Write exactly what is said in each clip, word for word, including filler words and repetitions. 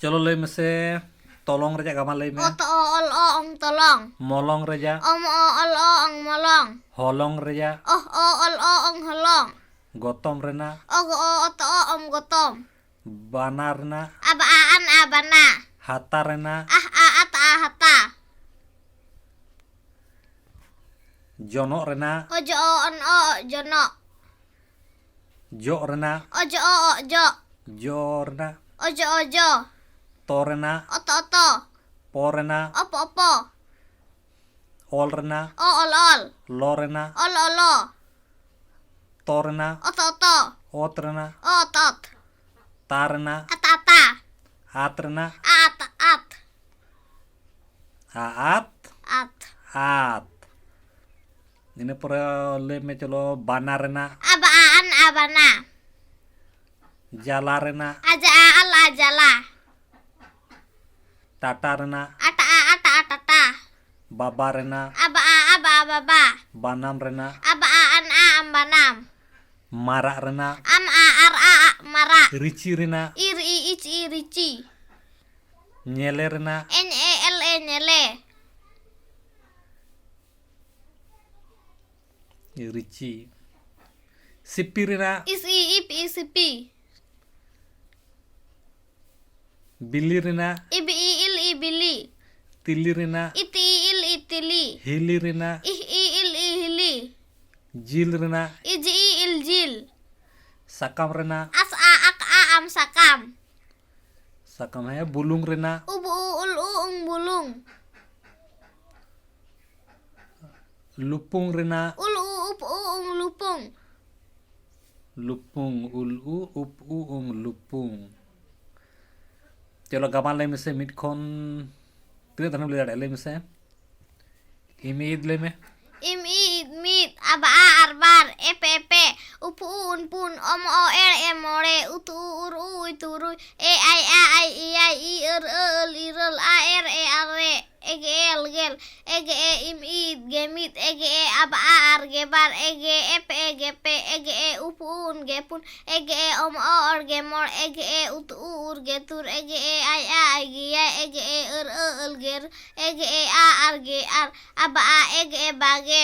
ᱪᱚᱞᱚ ᱞᱟᱹᱭ ᱢᱮᱥᱮ, ᱛᱚᱞᱚᱝ ᱨᱮᱭᱟᱜ ᱜᱟᱢᱟᱢ ᱞᱟᱹᱭ ᱢᱮ᱾ ᱚᱛ ᱚ ᱚᱞ ᱚ ᱚᱝ ᱛᱚᱞᱚᱝ᱾ ᱢᱚᱞᱚᱝ ᱨᱮᱭᱟᱜ᱾ ᱚᱢ ᱚ ᱚᱞ ᱚ ᱚᱝ ᱢᱚᱞᱚᱝ᱾ ᱦᱚᱞᱚᱝ ᱨᱮᱭᱟᱜ᱾ ᱚᱦ ᱚ ᱚᱞ ᱚ ᱚᱝ ᱦᱚᱞᱚᱝ᱾ ᱜᱚᱛᱚᱢ ᱨᱮᱱᱟᱜ᱾ ᱚᱜ ᱚ ᱚᱛ ᱚ ᱚᱢ ᱜᱚᱛᱚᱢ᱾ ᱵᱟᱱᱟ ᱨᱮᱱᱟᱜ᱾ ᱟᱵ ᱟ ᱟᱱ ᱟ ᱵᱟᱱᱟ᱾ ᱦᱟᱛᱟ ᱨᱮᱱᱟᱜ᱾ ᱟᱦ ᱟ ᱟᱛ ᱟ ᱦᱟᱛᱟ᱾ ᱡᱚᱱᱚᱜ ᱨᱮᱱᱟᱜ᱾ ᱚᱡ ᱚ ᱚᱱ ᱚ ᱚᱜ ᱡᱚᱱᱚᱜ᱾ ᱡᱚᱜ ᱨᱮᱱᱟᱜ᱾ ᱚᱡ ᱚ ᱚᱜ ᱡᱚᱜ᱾ ᱡᱚ ᱨᱮᱱᱟᱜ᱾ ᱚᱡ ᱚ ᱡᱚ᱾ ᱛᱚ ᱨᱮᱱᱟᱜ᱾ ᱚᱛ ᱚᱛᱚ᱾ ᱯᱚ ᱨᱮᱱᱟᱜ᱾ Of Oppo. ᱚᱞ ᱨᱮᱱᱟᱜ᱾ ᱚ ᱚᱞ ᱚᱞ᱾ ᱞᱚ ᱨᱮᱱᱟᱜ᱾ ᱚᱞ ᱚᱞᱚ᱾ ᱛᱚ ᱨᱮᱱᱟᱜ᱾ ᱚᱛ ᱚᱛᱚ᱾ ᱚᱛ ᱨᱮᱱᱟᱜ᱾ ᱚ ᱚᱛ ᱚᱛ᱾ ᱛᱟ ᱨᱮᱱᱟᱜ᱾ ᱟᱛ ᱟᱛᱟ᱾ ᱟᱛ ᱨᱮᱱᱟᱜ᱾ ᱟ ᱟᱛ ᱟᱛ᱾ ᱟ ᱟᱛ᱾ ᱟᱛ᱾ ᱟᱛ᱾ ᱤᱱᱟᱹ ᱯᱚᱨᱮ ᱞᱟᱹᱭ ᱢᱮ ᱪᱚᱞᱚ, ᱵᱟᱱᱟ ᱨᱮᱱᱟᱜ᱾ ᱟᱵ ᱟ ᱟᱱ ᱟ ᱵᱟᱱᱟ᱾ ᱡᱟᱞᱟ ᱨᱮᱱᱟᱜ᱾ ᱟᱡ ᱟ ᱟᱞ ᱟ ᱡᱟᱞᱟ᱾ ᱴᱟᱴᱟ ᱨᱮᱱᱟᱜ᱾ ᱟᱴ ᱟ ᱟᱴ ᱟ ᱴᱟᱴᱟ᱾ ᱵᱟᱵᱟ ᱨᱮᱱᱟᱜ᱾ ᱟᱵ ᱟ ᱟᱵ ᱟ ᱵᱟᱵᱟ᱾ ᱵᱟᱱᱟᱢ ᱨᱮᱱᱟᱜ᱾ ᱟᱵ ᱟ ᱟᱱ ᱟ ᱟᱢ ᱵᱟᱱᱟᱢ᱾ ᱢᱟᱨᱟᱜ ᱨᱮᱱᱟᱜ᱾ ᱟᱢ ᱟ ᱟᱨ ᱟ ᱟᱜ ᱢᱟᱨᱟᱜ᱾ ᱨᱤᱪᱤ ᱨᱮᱱᱟᱜ᱾ ᱤᱨ ᱤ ᱤᱪ ᱤ ᱨᱤᱪᱤ᱾ ᱧᱮᱞᱮ ᱨᱮᱱᱟᱜ᱾ ᱮᱧ ᱮ ᱮᱞ ᱮ ᱧᱮᱞᱮ᱾ ᱨᱤᱪᱤ᱾ ᱥᱤᱯᱤ ᱨᱮᱱᱟᱜ᱾ ᱤᱥ ᱤ ᱤᱯ ᱤ ᱥᱤᱯᱤ᱾ ᱵᱤᱞᱤ ᱨᱮᱱᱟᱜ᱾ ᱤᱵ ᱤ ᱤᱞ ᱤ ᱵᱤᱞᱤ᱾ ᱛᱤᱞᱤ ᱨᱮᱱᱟᱜ᱾ ᱤᱛ ᱤ ᱤᱞ ᱤ ᱛᱤᱞᱤ᱾ ᱦᱤᱞᱤ ᱨᱮᱱᱟᱜ᱾ ᱤᱦ ᱤ ᱤᱞ ᱤ ᱦᱤᱞᱤ᱾ ᱡᱤᱞ ᱨᱮᱱᱟᱜ᱾ ᱤᱡ ᱤ ᱤᱞ ᱡᱤᱞ᱾ ᱥᱟᱠᱟᱢ ᱨᱮᱱᱟᱜ᱾ ᱟᱥ ᱟ ᱟᱠ ᱟ ᱟᱢ ᱥᱟᱠᱟᱢ᱾ ᱥᱟᱠᱟᱢ ᱦᱮᱸ, ᱵᱩᱞᱩᱝ ᱨᱮᱱᱟᱜ᱾ ᱩᱵ ᱩ ᱩᱞ ᱩ ᱩᱝ ᱵᱩᱞᱩᱝ᱾ ᱞᱩᱯᱩᱝ ᱨᱮᱱᱟᱜ᱾ ᱩᱞ ᱩ ᱩᱯ ᱩ ᱩᱝ ᱞᱩᱯᱩᱝ᱾ ᱞᱩᱯᱩᱝ, ᱩᱞ ᱩ ᱩᱯ ᱩ ᱩᱝ ᱞᱩᱯᱩᱝ᱾ ᱪᱚᱞᱚ ᱜᱟᱢᱟᱢ ᱞᱟᱹᱭ ᱢᱮᱥᱮ, ᱢᱤᱫ ᱠᱷᱚᱱ ᱛᱤᱱᱟᱹᱜ ᱫᱷᱟᱹᱵᱤᱡ ᱮᱢ ᱞᱟᱹᱭ ᱫᱟᱲᱮᱭᱟᱜᱼᱟ, ᱞᱟᱹᱭ ᱢᱮᱥᱮ᱾ ᱤᱢᱤᱫ ᱞᱟᱹᱭ ᱢᱮ᱾ ᱤᱢ ᱤ ᱤᱫ ᱢᱤᱫ, ᱟᱵ ᱟ ᱟᱨ ᱵᱟᱨ, ᱮᱯ ᱮ ᱯᱮ, ᱩᱯ ᱩ ᱩᱱ ᱯᱩᱱ, ᱚᱢ ᱚ ᱮᱲ ᱮ ᱢᱚᱬᱮ, ᱩᱛ ᱩ ᱩᱨ ᱩ ᱩᱭᱛ ᱛᱩᱨᱩᱭ, ᱮ ᱟᱭ ᱟ ᱟᱭ ᱮᱭᱟᱭ, ᱤ ᱟᱹᱨ ᱟᱹ ᱟᱹᱞ ᱤᱨᱟᱹᱞ, ᱟ ᱮᱨ ᱮ ᱟᱨᱮ, ᱮ ᱜᱮ ᱮᱞ ᱜᱮᱞ, ᱮ ᱜᱮ ᱮ ᱤᱢ ᱤᱫ ᱜᱮ ᱢᱤᱫ, ᱮ ᱜᱮ ᱮ ᱟᱵ ᱟ ᱟᱨ ᱜᱮ ᱵᱟᱨ, ᱮ ᱜᱮ ᱮᱯ ᱮ ᱜᱮ ᱯᱮ, ᱮ ᱜᱮ ᱮ ᱩᱯ ᱩ ᱩᱱ ᱜᱮ ᱯᱩᱱ, ᱮ ᱜᱮ ᱮ ᱚᱢ ᱚ ᱚᱲ ᱜᱮ ᱢᱚᱬ, ᱮ ᱜᱮ ᱮ ᱩᱛ ᱩ ᱩᱨ ᱜᱮ ᱛᱩᱨ, ᱮ ᱜᱮ ᱮ ᱟᱭ ᱟ ᱟᱭ ᱜᱮ ᱭᱟᱭ, ᱮ ᱜᱮ ᱮ ᱟᱹᱨ ᱟᱹ ᱟᱹᱞ ᱜᱮ ᱨ, ᱮ ᱜᱮ ᱮ ᱟ ᱟᱨ ᱜᱮ ᱟᱨ, ᱟᱵ ᱟ, ᱮ ᱜᱮ ᱮ ᱵᱟᱜᱮ᱾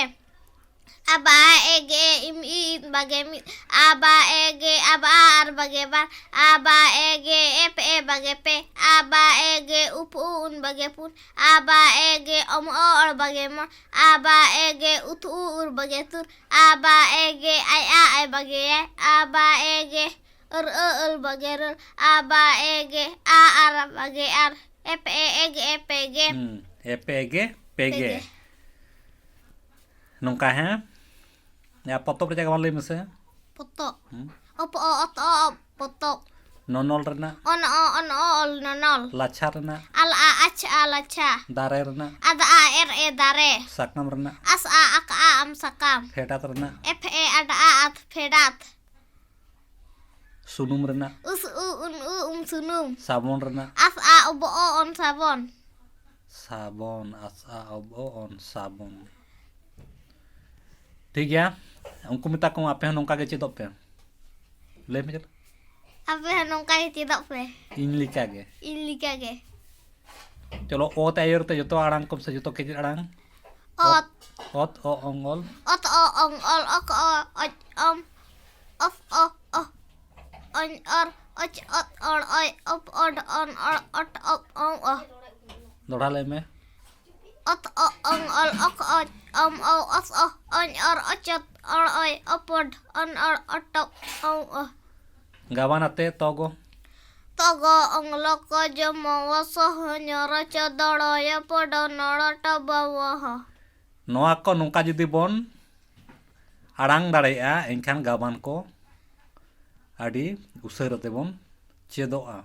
ᱟᱵ ᱟ ᱮ ᱜᱮ ᱤᱢ ᱤ ᱤᱫ ᱵᱟᱜᱮ ᱢᱤᱫ, ᱟᱵ ᱟ ᱮ ᱜᱮ ᱟᱵ ᱟ ᱟᱨ ᱵᱟᱜᱮ ᱵᱟᱨ, ᱟᱵ ᱟ ᱮ ᱜᱮ ᱮᱯ ᱮ ᱵᱟᱜᱮ ᱯᱮ, ᱟᱵ ᱟ ᱮ ᱜᱮ ᱩᱯ ᱩ ᱩᱱ ᱵᱟᱜᱮ ᱯᱩᱱ, ᱟᱵ ᱟ ᱮ ᱜᱮ ᱚᱢ ᱚ ᱚᱲ ᱵᱟᱜᱮ ᱢᱚᱬ, ᱟᱵ ᱟ ᱮ ᱜᱮ ᱩᱛ ᱩ ᱩᱨ ᱵᱟᱜᱮ ᱛᱩᱨ, ᱟᱵ ᱟ ᱮ ᱜᱮ ᱟᱭ ᱟ ᱟᱭ ᱵᱟᱜᱮ ᱭᱟᱭ, ᱟᱵ ᱟ ᱮ ᱜᱮ ᱟᱹᱨ ᱟᱹ ᱟᱹᱞ ᱵᱟᱜᱮ ᱨᱟᱹᱞ, ᱟᱵ ᱟ ᱮ ᱜᱮ ᱟ ᱟᱨ ᱵᱟᱜᱮ ᱟᱨ, ᱮᱯ ᱮ ᱮ ᱜᱮ ᱮᱯᱮ ᱜᱮ᱾ ᱦᱩᱸ, ᱮᱯᱮ ᱜᱮ ᱯᱮ ᱜᱮ᱾ ᱯᱮ ᱜᱮ᱾ ᱱᱚᱝᱠᱟ, ᱦᱮᱸ? ᱭᱟ, ᱯᱚᱛᱚᱵ ᱨᱮᱭᱟᱜ ᱜᱟᱵᱟᱱ ᱞᱟᱹᱭ ᱢᱮᱥᱮ᱾ ᱯᱚᱛᱚᱵ᱾ ᱦᱩᱸ᱾ ᱚᱯ ᱚ ᱚᱛ ᱚ ᱚᱯ, ᱯᱚᱛᱚᱵ᱾ ᱱᱚᱱᱚᱞ ᱨᱮᱱᱟᱜ᱾ ᱚᱱ ᱚ ᱚᱱ ᱚ ᱚᱞ, ᱱᱚᱱᱚᱞ᱾ ᱞᱟᱪᱷᱟ ᱨᱮᱱᱟᱜ᱾ ᱟᱞ ᱟ ᱟᱪᱷ ᱟ, ᱞᱟᱪᱷᱟ᱾ ᱫᱟᱨᱮ ᱨᱮᱱᱟᱜ᱾ ᱟᱫ ᱟ ᱮᱨ ᱮ, ᱫᱟᱨᱮ᱾ ᱥᱟᱠᱟᱢ ᱨᱮᱱᱟᱜ᱾ ᱟᱥ ᱟ ᱟᱠ ᱟ, ᱟᱢ ᱥᱟᱠᱟᱢ᱾ ᱯᱷᱮᱰᱟᱛ ᱨᱮᱱᱟᱜ᱾ ᱮᱯᱷ ᱮ ᱟᱰ ᱟ ᱟᱫ, ᱯᱷᱮᱰᱟᱛ᱾ ᱥᱩᱱᱩᱢ ᱨᱮᱱᱟᱜ᱾ ᱩᱥ ᱩ ᱩᱱ ᱩ, ᱩᱢ ᱥᱩᱱᱩᱢ᱾ ᱥᱟᱵᱚᱱ ᱨᱮᱱᱟᱜ᱾ ᱟᱥ ᱟ ᱚᱵ ᱚ ᱚᱱ, ᱥᱟᱵᱚᱱ᱾ ᱥᱟᱵᱚᱱ, ᱟᱥ ᱟ ᱚᱵ ᱚ ᱚᱱ, ᱥᱟᱵᱚᱱ᱾ ᱴᱷᱤᱠ ᱜᱮᱭᱟ, ᱩᱱᱠᱩ ᱢᱮᱛᱟ ᱠᱚᱢ, ᱟᱯᱮ ᱦᱚᱸ ᱱᱚᱝᱠᱟ ᱜᱮ ᱪᱮᱫᱚᱜ ᱯᱮ᱾ ᱞᱟᱹᱭ ᱢᱮ ᱪᱮᱫ? ᱟᱯᱮ ᱦᱚᱸ ᱱᱚᱝᱠᱟ ᱜᱮ ᱪᱮᱫᱚᱜ ᱯᱮ᱾ ᱤᱧ ᱞᱮᱠᱟ ᱜᱮ᱾ ᱤᱧ ᱞᱮᱠᱟ ᱜᱮ᱾ ᱪᱚᱞᱚ, ᱚ ᱛᱮ ᱟᱭᱩᱨ ᱛᱮ ᱡᱚᱛᱚ ᱟᱲᱟᱝ ᱠᱚᱢ ᱥᱮ, ᱡᱚᱛᱚ ᱠᱮᱪᱮᱫ ᱟᱲᱟᱝ᱾ ᱚᱛ᱾ ᱚᱛ, ᱚ, ᱚᱝ, ᱚᱞ᱾ ᱚᱛ, ᱚ, ᱚᱝ, ᱚᱞ, ᱚᱠ, ᱚ, ᱚᱪ, ᱚᱢ, ᱚᱯ, ᱚ, ᱚ, ᱚᱧ, ᱚᱨ, ᱚᱪ, ᱚᱛ, ᱚᱲ, ᱚᱭ, ᱚᱯ, ᱚᱰ, ᱚᱱ, ᱚᱲ, ᱚᱴ, ᱚᱯ, ᱚᱝ, ᱚ᱾ ᱫᱚᱦᱲᱟ ᱞᱟᱹᱭ ᱢᱮ᱾ ᱚᱛ, ᱚ, ᱚᱝ, ᱚᱞ, ᱚᱠ, ᱚᱪ, ᱚᱢ, ᱚ, ᱚᱥ, ᱚ, ᱚᱧ, ᱚᱨ, ᱚᱪ, ᱚᱛ, ᱚᱲ, ᱚᱭ, ᱚᱯ, ᱚᱰ, ᱚᱱ, ᱚᱲ, ᱚᱴ, ᱚᱯ, ᱚᱝ, ᱚ᱾ ᱜᱟᱵᱟᱱ ᱟᱛᱮ ᱛᱚᱜᱚ᱾ ᱛᱚᱜᱚ, ᱚᱝᱞᱚ, ᱠᱚ, ᱡᱚᱢᱚ, ᱣᱚᱥᱚ, ᱦᱚᱧᱚ, ᱨᱚᱪᱚ, ᱫᱚᱲᱚᱭᱚ, ᱯᱚᱰᱚ, ᱱᱚᱲᱚ, ᱴᱚᱵᱚ, ᱣᱚᱦᱚ᱾ ᱱᱚᱣᱟ ᱠᱚ ᱱᱚᱝᱠᱟ ᱡᱩᱫᱤ ᱵᱚᱱ ᱟᱲᱟᱝ ᱫᱟᱲᱮᱭᱟᱜᱼᱟ, ᱮᱱᱠᱷᱟᱱ ᱜᱟᱵᱟᱱ ᱠᱚ ᱟᱹᱰᱤ ᱩᱥᱟᱹᱨᱟ ᱛᱮᱵᱚᱱ ᱪᱮᱫᱚᱜᱼᱟ᱾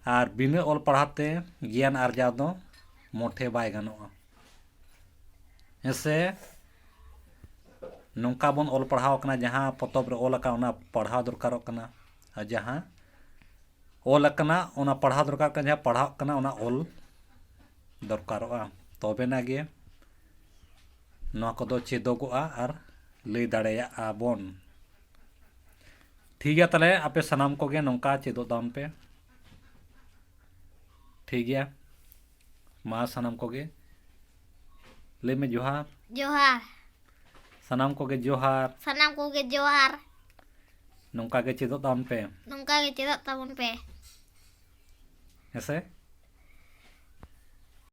ᱟᱨ ᱵᱤᱱᱟᱹ ᱚᱞ ᱯᱟᱲᱦᱟᱣ ᱛᱮ ᱜᱮᱭᱟᱱ ᱟᱨᱡᱟᱣ ᱫᱚ ᱢᱚᱴᱷᱮ ᱵᱟᱭ ᱜᱟᱱᱚᱜᱼᱟ᱾ ᱦᱮᱸ ᱥᱮ? ᱱᱚᱝᱠᱟ ᱵᱚᱱ ᱚᱞ ᱯᱟᱲᱦᱟᱣ ᱠᱟᱱᱟ, ᱡᱟᱦᱟᱸ ᱯᱚᱛᱚᱵ ᱨᱮ ᱚᱞ ᱟᱠᱟᱱ, ᱚᱱᱟ ᱯᱟᱲᱦᱟᱣ ᱫᱚᱨᱠᱟᱨᱚᱜ ᱠᱟᱱᱟ᱾ ᱟᱨ ᱡᱟᱦᱟᱸ ᱚᱞ ᱟᱠᱟᱱᱟ, ᱚᱱᱟ ᱯᱟᱲᱦᱟᱣ ᱫᱚᱨᱠᱟᱨ ᱠᱟᱱᱟ, ᱡᱟᱦᱟᱸ ᱯᱟᱲᱦᱟᱜ ᱠᱟᱱᱟ ᱚᱱᱟ ᱚᱞ ᱫᱚᱨᱠᱟᱨᱚᱜᱼᱟ, ᱛᱚᱵᱮᱱᱟ ᱜᱮ ᱱᱚᱣᱟ ᱠᱚᱫᱚ ᱪᱮᱫᱚᱜᱚᱜᱼᱟ ᱟᱨ ᱞᱟᱹᱭ ᱫᱟᱲᱮᱭᱟᱜᱼᱟ ᱵᱚᱱ᱾ ᱴᱷᱤᱠ ᱜᱮᱭᱟ, ᱛᱟᱦᱞᱮ ᱟᱯᱮ ᱥᱟᱱᱟᱢ ᱠᱚᱜᱮ ᱱᱚᱝᱠᱟ ᱪᱮᱫᱚᱜ ᱛᱟᱵᱚᱱ ᱯᱮ᱾ ᱴᱷᱤᱠ ᱜᱮᱭᱟ, ᱢᱟ ᱥᱟᱱᱟᱢ ᱠᱚᱜᱮ ᱞᱟᱹᱭ ᱢᱮ ᱡᱚᱦᱟᱨ᱾ ᱡᱚᱦᱟᱨ᱾ ᱥᱟᱱᱟᱢ ᱠᱚᱜᱮ ᱡᱚᱦᱟᱨ᱾ ᱥᱟᱱᱟᱢ ᱠᱚᱜᱮ ᱡᱚᱦᱟᱨ᱾ ᱱᱚᱝᱠᱟ ᱜᱮ ᱪᱮᱫᱚᱜ ᱛᱟᱵᱚᱱ ᱯᱮ᱾ ᱱᱚᱝᱠᱟ ᱜᱮ ᱪᱮᱫᱚᱜ ᱛᱟᱵᱚᱱ ᱯᱮ᱾ ᱦᱮᱸᱥᱮ?